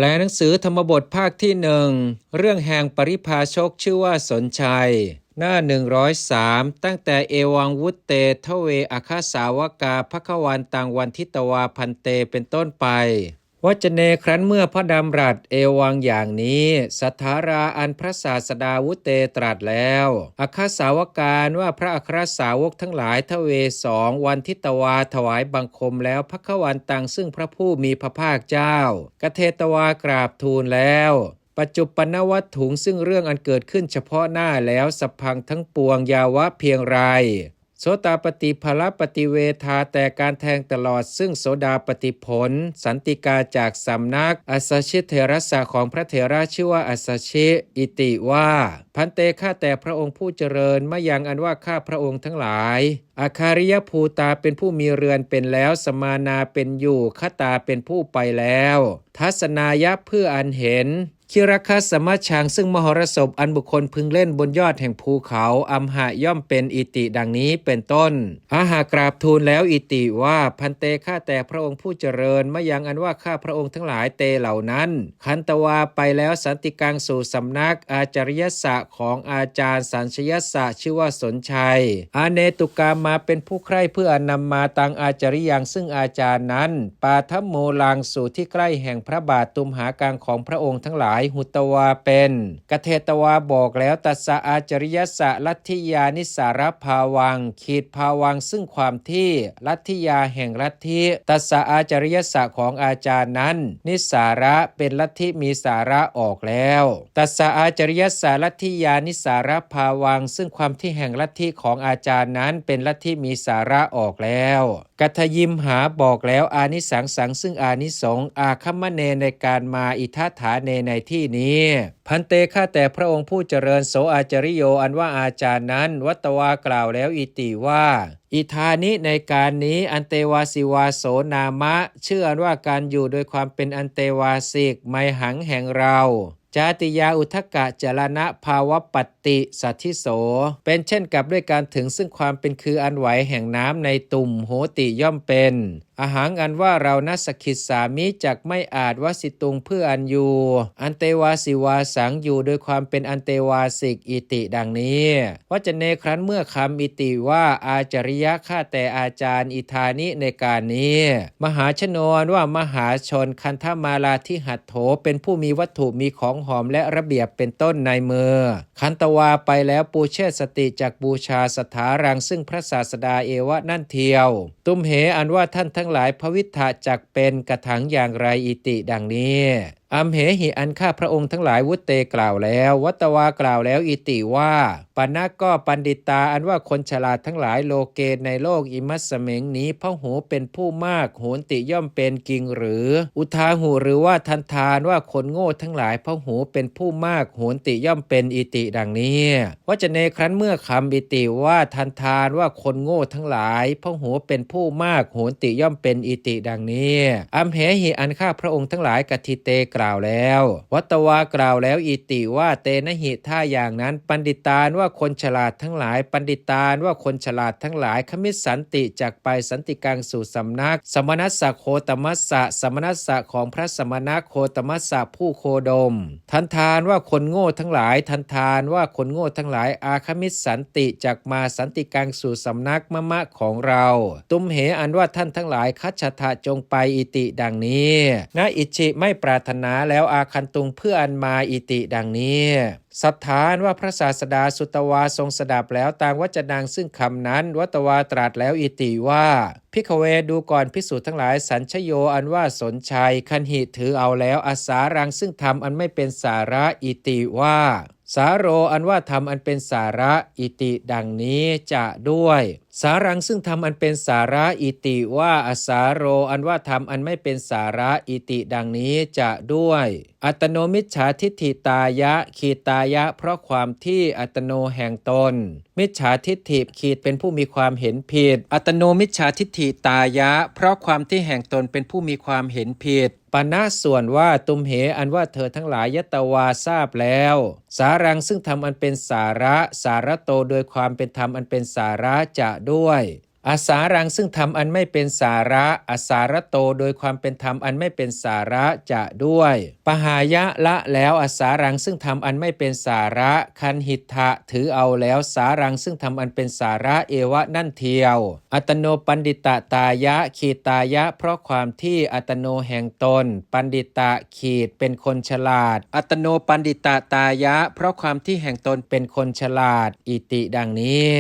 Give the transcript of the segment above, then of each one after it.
แปลหนังสือธรรมบทภาคที่หนึ่ง เรื่องแห่งปริพาชกชื่อว่าสนชัย หน้าหนึ่งร้อยสาม ตั้งแต่เอวังวุตเต ทะเว อัคคสาวกา ภควันตัง วันทิตวา พันเต เป็นต้นไป วัจเน ครั้นเมื่อพระดำรัสเอวังอย่างนี้ สัทธาราอันพระศาสดาวุตเตตรัสแล้ว อัคคสาวกา อันว่าพระอัครสาวกทั้งหลาย ทะเว สอง วันทิตวา ถวายบังคมแล้ว ภควันตัง ซึ่งพระผู้มีพระภาคเจ้า กเทตวา กราบทูลแล้ว ปัจจุปปนวัตถุง ซึ่งเรื่องอันเกิดขึ้นเฉพาะหน้าแล้ว สัพพัง ทั้งปวง ยาวะ เพียงไร โสตาปฏิผลปฏิเวทา แต่การแทงตลอดซึ่งโสดาปฏิผล สันติกา จากสำนัก อัสสชิเถรสะ ของพระเถระชื่อว่าอัสสชิ อิติว่า ภันเต ข้าแต่พระองค์ผู้เจริญ มะยัง อันว่าข้าพระองค์ทั้งหลาย อาคาริยภูตา เป็นผู้มีเรือนเป็นแล้ว สมานา เป็นอยู่ คตา เป็นผู้ไปแล้ว ทัสสนายะ เพื่ออันเห็น คิรคัสสมชชัง ซึ่งมหรสพอันบุคคลพึงเล่นบนยอดแห่งภูเขา อัมหะ ย่อมเป็น อิติ ดังนี้เป็นต้น อาหะ กราบทูลแล้ว อิติว่า ภันเต ข้าแต่พระองค์ผู้เจริญ มะยัง อันว่าข้าพระองค์ทั้งหลาย เต เหล่านั้น คันตวา ไปแล้ว สันติกัง สู่สำนัก อาจาริยสสะ ของอาจารย์ สัญชยสสะ ชื่อว่าสนชัย อาเนตุกามา เป็นผู้ใคร่เพื่ออันนำมา ตัง อาจาริยัง ซึ่งอาจารย์นั้น ปาทมูลัง สู่ที่ใกล้แห่งพระบาท ตุมหากัง ของพระองค์ทั้งหลาย หุตวา เป็น กเทตวา บอกแล้ว ตัสสะ อาจาริยสสะ ลัทธิยานิสสารภาวัง ขีดภาวัง ซึ่งความที่ ลัทธิยา แห่งลัทธิ ตัสสะ อาจาริยสสะ ของอาจารย์นั้น นิสสาระ เป็นลัทธิมีสาระออกแล้ว ตัสสะ อาจาริยสสะ ลัทธิยานิสสารภาวัง ซึ่งความที่แห่งลัทธิของอาจารย์นั้น เป็นลัทธิมีสาระออกแล้ว กัทยิมหา บอกแล้ว อานิสังสัง ซึ่งอานิสงส์ อาคัมมะเน ในการมา อิทถาเน ในที่นี้ ภันเต ข้าแต่พระองค์ผู้เจริญ โสอาจาริโย อันว่าอาจารย์นั้น วัตวา กล่าวแล้ว อิติว่า อิทานิ ในการนี้ อันเตวาสิวาโสนามะ ชื่ออันว่าการอยู่โดยความเป็นอันเตวาสิก ไมหัง แห่งเรา จาติยาอุทกะจรณภาวปัตติสัทธิโส เป็นเช่นกับด้วยการถึงซึ่งความเป็นคืออันไหวแห่งน้ำในตุ่ม โหติ ย่อมเป็น อหัง อันว่าเรา นะ สกขิสสามิ จักไม่อาจ วสิตุง เพื่ออันอยู่ อันเตวาสิวาสัง อยู่โดยความเป็นอันเตวาสิก อิติ ดังนี้ วัจเน ครั้นเมื่อคำ อิติ ว่า อาจาริยะ ข้าแต่อาจารย์ อิทานิ ในการนี้ มหาชโน อันว่ามหาชน คันธมาลาธิหัตโถ เป็นผู้มีวัตถุมีของหอมและระเบียบเป็นต้นในมือ คันตวา ไปแล้ว ปูเชสติ จักบูชา สัทธารัง ซึ่งพระศาสดา เอวะ นั่นเทียว ตุมเห อันว่าท่านทั้งหลาย ภวิทธะ จักเป็น กถัง อย่างไร อิติ ดังนี้ อัมเหหิ อันข้าพระองค์ทั้งหลาย วุตเต กล่าวแล้ว วัตวา กล่าวแล้ว อิติ ว่า ปะนะ ก็ ปัณฑิตา อันว่าคนฉลาดทั้งหลาย โลเก ในโลก อิมัสสมิง นี้ พหู เป็นผู้มาก โหนติ ย่อมเป็น กิง หรือ อุทาหุ หรือว่า ทันทา อันว่าคนโง่ทั้งหลาย พหู เป็นผู้มาก โหนติ ย่อมเป็น อิติ ดังนี้ วัจเน ครั้นเมื่อคำ อิติ ว่า ทันทา อันว่าคนโง่ทั้งหลาย พหู เป็นผู้มาก โหนติ ย่อมเป็น อิติ ดังนี้ อัมเหหิ อันข้าพระองค์ทั้งหลาย กทิเต กล่าวแล้ว วัตวา กล่าวแล้ว อิติ ว่า เตนะหิ ถ้าอย่างนั้น ปัณฑิตา อันว่าคนฉลาดทั้งหลาย ปัณฑิตา อันว่าคนฉลาดทั้งหลาย ขมิสสันติ จักไป สันติกัง สู่สำนัก สมณัสสะโคตมัสสะ สมณัสสะ ของพระสมณะ โคตมัสสะ ผู้โคดม ทันทา อันว่าคนโง่ทั้งหลาย ทันทา อันว่าคนโง่ทั้งหลาย อาคมิสสันติ จักมา สันติกัง สู่สำนัก มะมะ ของเรา ตุมเห อันว่าท่านทั้งหลาย คัจฉทะ จงไป อิติ ดังนี้ นะอิจฉิ ไม่ปรารถนาแล้ว อาคันตุง เพื่ออันมา อิติ ดังนี้ สัทธา อันว่าพระศาสดา สุตวา ทรงสดับแล้ว ตัง วัจนัง ซึ่งคำนั้น วัตวา ตรัสแล้ว อิติ ว่า ภิกขเว ดูก่อน ภิกษุทั้งหลาย สัญชโย อันว่าสนชัย คันหิ ถือเอาแล้ว อสารัง ซึ่งธรรมอันไม่เป็นสาระ อิติ ว่า สาโร อันว่าธรรมอันเป็นสาระ อิติ ดังนี้ จะด้วย สารัง ซึ่งธรรมอันเป็นสาระ อิติ ว่า อสาโร อันว่าธรรมอันไม่เป็นสาระ อิติ ดังนี้ จะด้วย อัตโนมิจฉาทิฏฐิตายะ ขีดตายะ เพราะความที่ อัตโน แห่งตน มิจฉาทิฏฐิ ขีด เป็นผู้มีความเห็นผิด อัตโนมิจฉาทิฏฐิตายะ เพราะความที่แห่งตนเป็นผู้มีความเห็นผิด ปะนะ ส่วนว่า ตุมเห อันว่าเธอทั้งหลาย ยะตวา ทราบแล้ว สารัง ซึ่งธรรมอันเป็นสาระ สาระโต โดยความเป็นธรรมอันเป็นสาระ จะด้วย ອະສາລັງ ຊຶ່ງທຳອັນໄມ່ເປັນສາລະ, ອະສາລະໂຕ ໂດຍຄວາມເປັນທຳອັນໄມ່ເປັນສາລະ, ຈະດ້ວຍ. ປະຫາຍະ ລະແລ້ວ, ອະສາລັງ ຊຶ່ງທຳອັນໄມ່ເປັນສາລະ, ຄັນຫິດທະ ຖືເອົາແລ້ວ, ສາລັງ ຊຶ່ງທຳອັນເປັນສາລະ, ເອວະ ນັ້ນທຽວ. ອັດຕະໂນ ປັນດິຕະຕາຍະ, ຂີດຕາຍະ ເພາະຄວາມທີ່, ອັດຕະໂນ ແຫ່ງຕົນ, ປັນດິຕະ ຂີດ ເປັນຄົນສະຫຼາດ, ອັດຕະໂນ ປັນດິຕະຕາຍະ ເພາະຄວາມທີ່ແຫ່ງຕົນເປັນຄົນສະຫຼາດ, ອິຕິ ດັ່ງນີ້.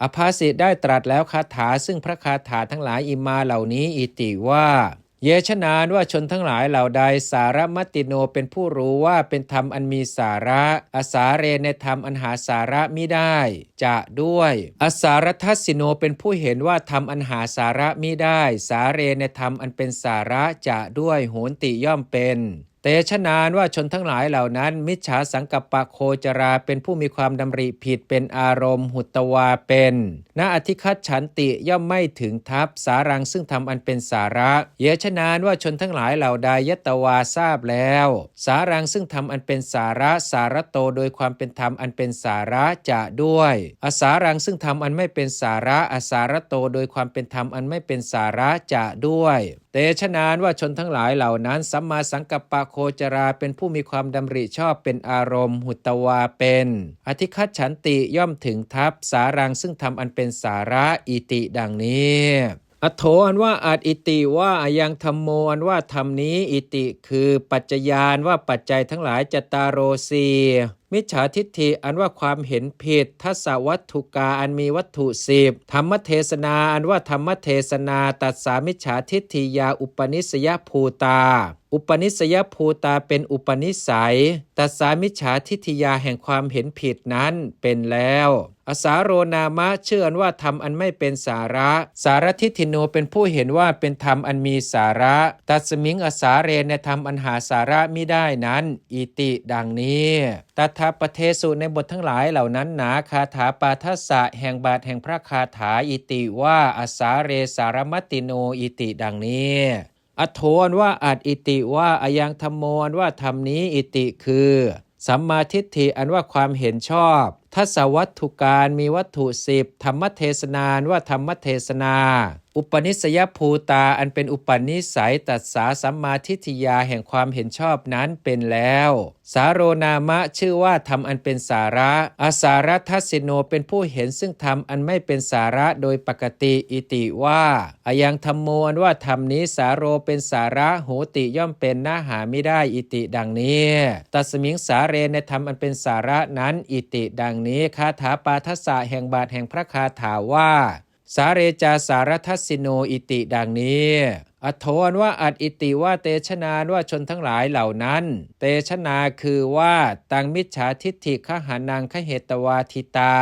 ອະພາສີ ໄດ້ຕລັດແລ້ວຄາຖາ ຊຶ່ງພະຄາຖາທັງຫຼາຍອິມມາເຫຼົ່ານີ້, ອິຕິ ວ່າ, ເຢ ສະນັ້ນວ່າຊົນທັງຫຼາຍເຫຼົ່າໃດ, ສາລະມະຕິໂນ ເປັນຜູ້ຮູ້ວ່າເປັນທຳອັນມີສາລະ, ອະສາເລ ໃນທຳອັນຫາສາລະມິໄດ້, ຈະດ້ວຍ. ອະສາລະທັດສິໂນ ເປັນຜູ້ເຫັນວ່າທຳອັນຫາສາລະມິໄດ້, ສາເລ ໃນທຳອັນເປັນສາລະ, ຈະດ້ວຍ, ໂຫນຕິ ຍ່ອມເປັນ. ເຕ ສະນັ້ນວ່າຊົນທັງຫຼາຍເຫຼົ່ານັ້ນ, ມິດສາສັງກັບປະໂຄຈະລາ ເປັນຜູ້ມີຄວາມດຳລິຜິດເປັນອາລົມ, ຮຸດຕະວາ ເປັນ, ນະ ອະທິຄັດສັນຕິ ຍ່ອມໄມ່ເຖິງທັບ, ສາລັງ ຊຶ່ງທຳອັນເປັນສາລະ. ເຢ ສະນັ້ນວ່າຊົນທັງຫຼາຍເຫຼົ່າໃດ, ຍັດຕະວາ ຊາບແລ້ວ, ສາລັງ ຊຶ່ງທຳອັນເປັນສາລະ, ສາລະໂຕ ໂດຍຄວາມເປັນທຳອັນເປັນສາລະ, ຈະດ້ວຍ. ອະສາລັງ ຊຶ່ງທຳອັນໄມ່ເປັນສາລະ, ອະສາລະໂຕ ໂດຍຄວາມເປັນທຳອັນໄມ່ເປັນສາລະ, ຈະດ້ວຍ. ເຕ ສະນັ້ນວ່າຊົນທັງຫຼາຍເຫຼົ່ານັ້ນ, ສຳມາສັງກັບປະໂຄຈະລາ ເປັນຜູ້ມີຄວາມດຳລິຊອບເປັນອາລົມ, ຮຸດຕະວາ ເປັນ, ອະທິຄັດສັນຕິ ຍ່ອມເຖິງທັບ, ສາລັງ ຊຶ່ງທຳອັນເປັນສາລະ, ອິຕິ ດັ່ງນີ້. ອັດໂທ ອັນວ່າອັດ, ອິຕິ ວ່າ, ອະຍັງທຳໂມ ອັນວ່າທຳນີ້, ອິຕິ ຄື, ປັດຈະຍາ ອັນວ່າປັດໄຈທັງຫຼາຍ, ຈັດຕາໂຣ ສີ່. ມິດສາທິດຖິ ອັນວ່າຄວາມເຫັນຜິດ, ທັດສະວັດຖຸກາ ອັນມີວັດຖຸສິບ, ທຳມະເທສະນາ ອັນວ່າທຳມະເທສະນາ, ຕັດສາມິດສາທິດຖິຍາ ອຸປະນິສສະຍະພູຕາ, ອຸປະນິສສະຍະພູຕາ ເປັນອຸປະນິໄສ, ຕັດສາມິດສາທິດຖິຍາ ແຫ່ງຄວາມເຫັນຜິດນັ້ນ ເປັນແລ້ວ. ອະສາໂຣນາມະ ຊື່ອັນວ່າທຳອັນໄມ່ເປັນສາລະ, ສາລະທິດຖິໂນ ເປັນຜູ້ເຫັນວ່າເປັນທຳອັນມີສາລະ, ຕັດສະມິງ ອະສາເລ ໃນທຳອັນຫາສາລະມິໄດ້ນັ້ນ, ອິຕິ ດັ່ງນີ້. ຕະຖະປະເທສຸ ໃນບົດທັງຫຼາຍເຫຼົ່ານັ້ນໜາ, ຄາຖາປາທັດສະ ແຫ່ງບາດແຫ່ງພະຄາຖາ, ອິຕິ ວ່າ, ອະສາເລ ສາລະມະຕິໂນ, ອິຕິ ດັ່ງນີ້. ອັດໂທ ອັນວ່າອັດ, ອິຕິ ວ່າ, ອະຍັງທຳໂມ ອັນວ່າທຳນີ້, ອິຕິ ຄື, ສຳມາທິດຖິ ອັນວ່າຄວາມເຫັນຊອບ, ທັດສະວັດຖຸກາ ອັນມີວັດຖຸສິບ, ທຳມະເທສະນາ ອັນວ່າທຳມະເທສະນາ, ອຸປະນິສສະຍະພູຕາ ອັນເປັນອຸປະນິໄສ, ຕັດສາ ສຳມາທິດຖິຍາ ແຫ່ງຄວາມເຫັນຊອບນັ້ນ ເປັນແລ້ວ. ສາໂຣນາມະ ຊື່ວ່າທຳອັນເປັນສາລະ, ອະສາລະທັດສິໂນ ເປັນຜູ້ເຫັນຊຶ່ງທຳອັນໄມ່ເປັນສາລະໂດຍປະກະຕິ, ອິຕິ ວ່າ, ອະຍັງທຳໂມ ອັນວ່າທຳນີ້, ສາໂຣ ເປັນສາລະ, ໂຫຕິ ຍ່ອມເປັນ, ນະ ຫາ ມິໄດ້, ອິຕິ ດັ່ງນີ້. ຕັດສະມິງສາເລ ໃນທຳອັນເປັນສາລະນັ້ນ, ອິຕິ ດັ່ງນີ້. ຄາຖາປາທັດສະ ແຫ່ງບາດແຫ່ງພະຄາຖາ ວ່າ, ສາເລ ຈາ ສາລະທັດສິໂນ, ອິຕິ ດັ່ງນີ້. ອັດໂທ ອັນວ່າອັດ, ອິຕິ ວ່າ, ເຕ ສະນາ ອັນວ່າຊົນທັງຫຼາຍເຫຼົ່ານັ້ນ, ເຕ ສະນາ ຄືວ່າ, ຕັງ ມິດສາທິດຖິ ຄະຫານັງ ຄະເຫຕະວາ ທິຕາ,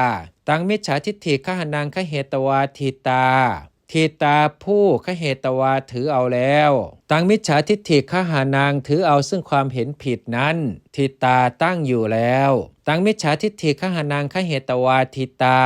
ຕັງ ມິດສາທິດຖິ ຄະຫານັງ ຄະເຫຕະວາ ທິຕາ, ທິຕາ ຜູ້ ຄະເຫຕະວາ ຖືເອົາແລ້ວ, ຕັງ ມິດສາທິດຖິ ຄະຫານັງ ຖືເອົາຊຶ່ງຄວາມເຫັນຜິດນັ້ນ, ທິຕາ ຕັ້ງຢູ່ແລ້ວ. ຕັງ ມິດສາທິດຖິ ຄະຫານັງ ຄະເຫຕະວາ ທິຕາ,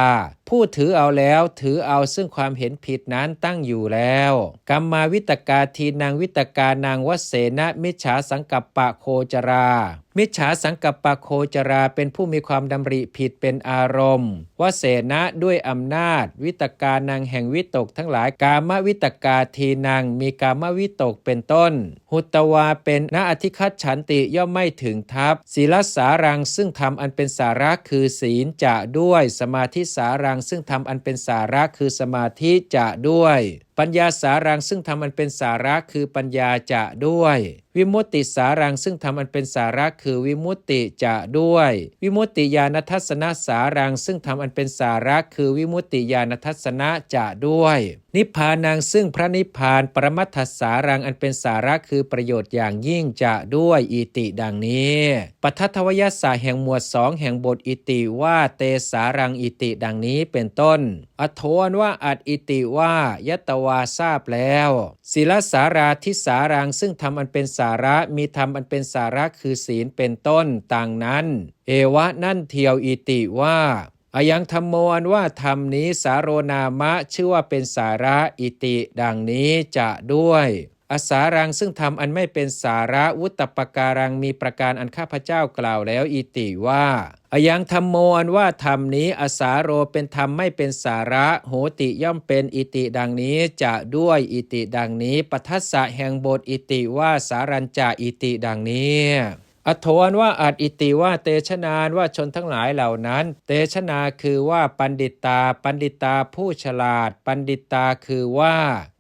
ຜູ້ຖືເອົາແລ້ວ ຖືເອົາຊຶ່ງຄວາມເຫັນຜິດນັ້ນ ຕັ້ງຢູ່ແລ້ວ. ກຳມາວິຕະກາ ທີນັງ ວິຕະການັງ ວະເສນະ ມິດສາສັງກັບປະໂຄຈະລາ, ມິດສາສັງກັບປະໂຄຈະລາ ເປັນຜູ້ມີຄວາມດຳລິຜິດເປັນອາລົມ, ວະເສນະ ດ້ວຍອຳນາດ, ວິຕະການັງ ແຫ່ງວິຕົກທັງຫຼາຍ, ກາມະວິຕະກາ ທີນັງ ມີກາມະວິຕົກເປັນຕົ້ນ, ຮຸດຕະວາ ເປັນ, ນະ ອະທິຄັດສັນຕິ ຍ່ອມໄມ່ເຖິງທັບ, ສີລະສາລັງ ຊຶ່ງທຳອັນເປັນສາລະຄືສີນ ຈະດ້ວຍ, ສະມາທິສາລັງ ຊຶ່ງທຳອັນເປັນສາລະຄືສະມາທິ ຈະດ້ວຍ, ປັນຍາສາລັງ ຊຶ່ງທຳອັນເປັນສາລະຄືປັນຍາ ຈະດ້ວຍ, ວິມຸດຕິສາລັງ ຊຶ່ງທຳອັນເປັນສາລະຄືວິມຸດຕິ ຈະດ້ວຍ, ວິມຸດຕິຍານະທັດສະນະສາລັງ ຊຶ່ງທຳອັນເປັນສາລະຄືວິມຸດຕິຍານະທັດສະນະ ຈະດ້ວຍ. ນິບພານັງ ຊຶ່ງພະນິບພານ, ປະລະມັດຖະສາລັງ ອັນເປັນສາລະຄືປະໂຫຍດຢ່າງຍິ່ງ ຈະດ້ວຍ, ອິຕິ ດັ່ງນີ້. ປະທັດທະວະຍັດສະ ແຫ່ງໝວດສອງ ແຫ່ງບົດ ອິຕິ ວ່າ, ເຕສາລັງ ອິຕິ ດັ່ງນີ້ ເປັນຕົ້ນ. ອັດໂທ ອັນວ່າອັດ, ອິຕິ ວ່າ, ຍັດຕະວາ ຊາບແລ້ວ, ສີລະສາລາທິສາລັງ ຊຶ່ງທຳອັນເປັນສາລະ, ມີທຳອັນເປັນສາລະຄືສີນ ເປັນຕົ້ນ, ຕັງ ນັ້ນ, ເອວະ ນັ້ນທຽວ, ອິຕິ ວ່າ, ອະຍັງທຳໂມ ອັນວ່າທຳນີ້, ສາໂຣນາມະ ຊື່ວ່າເປັນສາລະ, ອິຕິ ດັ່ງນີ້, ຈະດ້ວຍ. ອະສາລັງ ຊຶ່ງທຳອັນໄມ່ເປັນສາລະ, ວຸດຕະປະກາລັງ ມີປະການອັນຂ້າພະເຈົ້າກ່າວແລ້ວ ອິຕິ ວ່າ ອະຍັງ ທຳໂມ ອັນວ່າທຳນີ້ ອະສາໂລ ເປັນທຳໄມ່ເປັນສາລະ, ໂຫຕິ ຍ່ອມເປັນ, ອິຕິ ດັ່ງນີ້, ຈະ ດ້ວຍ, ອິຕິ ດັ່ງນີ້, ປະທັດສະ ແຫ່ງບົດ, ອິຕິ ວ່າ, ສາລັນຈະ, ອິຕິ ດັ່ງນີ້. ອະໂຖ ອັນວ່າອັດ, ອິຕິ ວ່າ, ເຕຊະນາ ອັນວ່າຊົນທັງຫຼາຍເຫຼົ່ານັ້ນ, ເຕຊະນາ ຄືວ່າ, ປັນດິດຕາ, ປັນດິດຕາ ຜູ້ສະຫຼາດ, ປັນດິດຕາ ຄືວ່າ,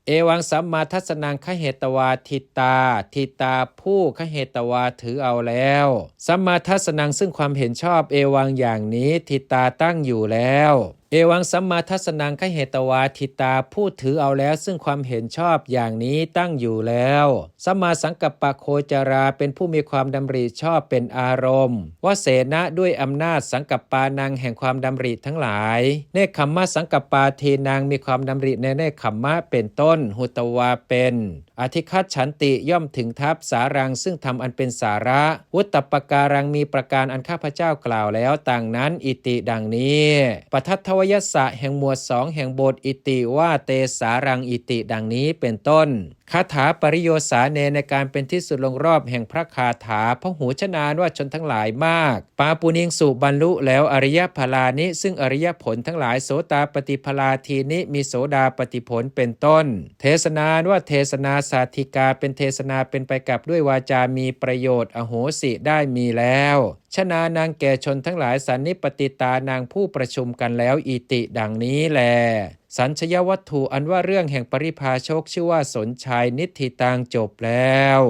ເອວັງ ສຳມາທັດສະນັງ ຄະເຫຕະວາ ທິດຕາ, ທິດຕາ ຜູ້ຄະເຫຕະວາ ຖືເອົາແລ້ວ, ສຳມາທັດສະນັງ ຊຶ່ງຄວາມເຫັນຊອບ, ເອວັງ ຢ່າງນີ້, ທິດຕາ ຕັ້ງຢູ່ແລ້ວ, ເອວັງ ສຳມາທັດສະນັງ ຄະເຫຕະວາ ທິດຕາ ຜູ້ຖືເອົາແລ້ວ ຊຶ່ງຄວາມເຫັນຊອບ ຢ່າງນີ້ ຕັ້ງຢູ່ແລ້ວ, ສຳມາສັງກັບປະໂຄຈະລາ ເປັນຜູ້ມີຄວາມດຳລິຊອບເປັນອາລົມ, ວະເສນະ ດ້ວຍອຳນາດ, ສັງກັບປານັງ ແຫ່ງຄວາມດຳລິທັງຫຼາຍ, ເນກຂຳມະສັງກັບປາທີນັງ ມີຄວາມດຳລິໃນເນກຂຳມະເປັນຕົ້ນ, ຮຸຕະວາ ເປັນ, ອະທິຄັດສັນຕິ ຍ່ອມເຖິງທັບ, ສາລັງ ຊຶ່ງທຳອັນເປັນສາລະ, ວຸດຕະປະກາລັງ ມີປະການອັນຂ້າພະເຈົ້າກ່າວແລ້ວ ດັ່ງນັ້ນ, ອິຕິ ດັ່ງນີ້, ປະທັດທະວະຍັດສະ ແຫ່ງໝວດສອງ ແຫ່ງບົດ, ອິຕິ ວ່າ, ເຕສາລັງ, ອິຕິ ດັ່ງນີ້ ເປັນຕົ້ນ. ຄາຖາປະລິໂຍສາເນ ໃນການເປັນທີ່ສຸດລົງລອບແຫ່ງພະຄາຖາ, ພະຫູຊະນາ ອັນວ່າຊົນທັງຫຼາຍມາກ, ປາປຸນິງສຸ ບັນລຸແລ້ວ, ອະລິຍະຜະລານິ ຊຶ່ງອະລິຍະຜົນທັງຫຼາຍ, ໂສຕາປະຕິຜະລາທີນິ ມີໂສດາປະຕິຜົນເປັນຕົ້ນ, ເທສະນາ ອັນວ່າເທສະນາ, ສາທິກາ ເປັນເທສະນາເປັນໄປກັບດ້ວຍວາຈາມີປະໂຫຍດ, ອະໂຫສິ ໄດ້ມີແລ້ວ, ຊະນານັງ ແກ່ຊົນທັງຫຼາຍ, ສັນນິປະຕິຕານັງ ຜູ້ປະຊຸມກັນແລ້ວ, ອິຕິ ດັ່ງນີ້ແລ. ສັນຊະຍະວັດຖຸ ອັນວ່າເລື່ອງແຫ່ງປະລິພາຊົກ ຊື່ວ່າສົນໄຊ, ນິດຖິຕັງ ຈົບແລ້ວ.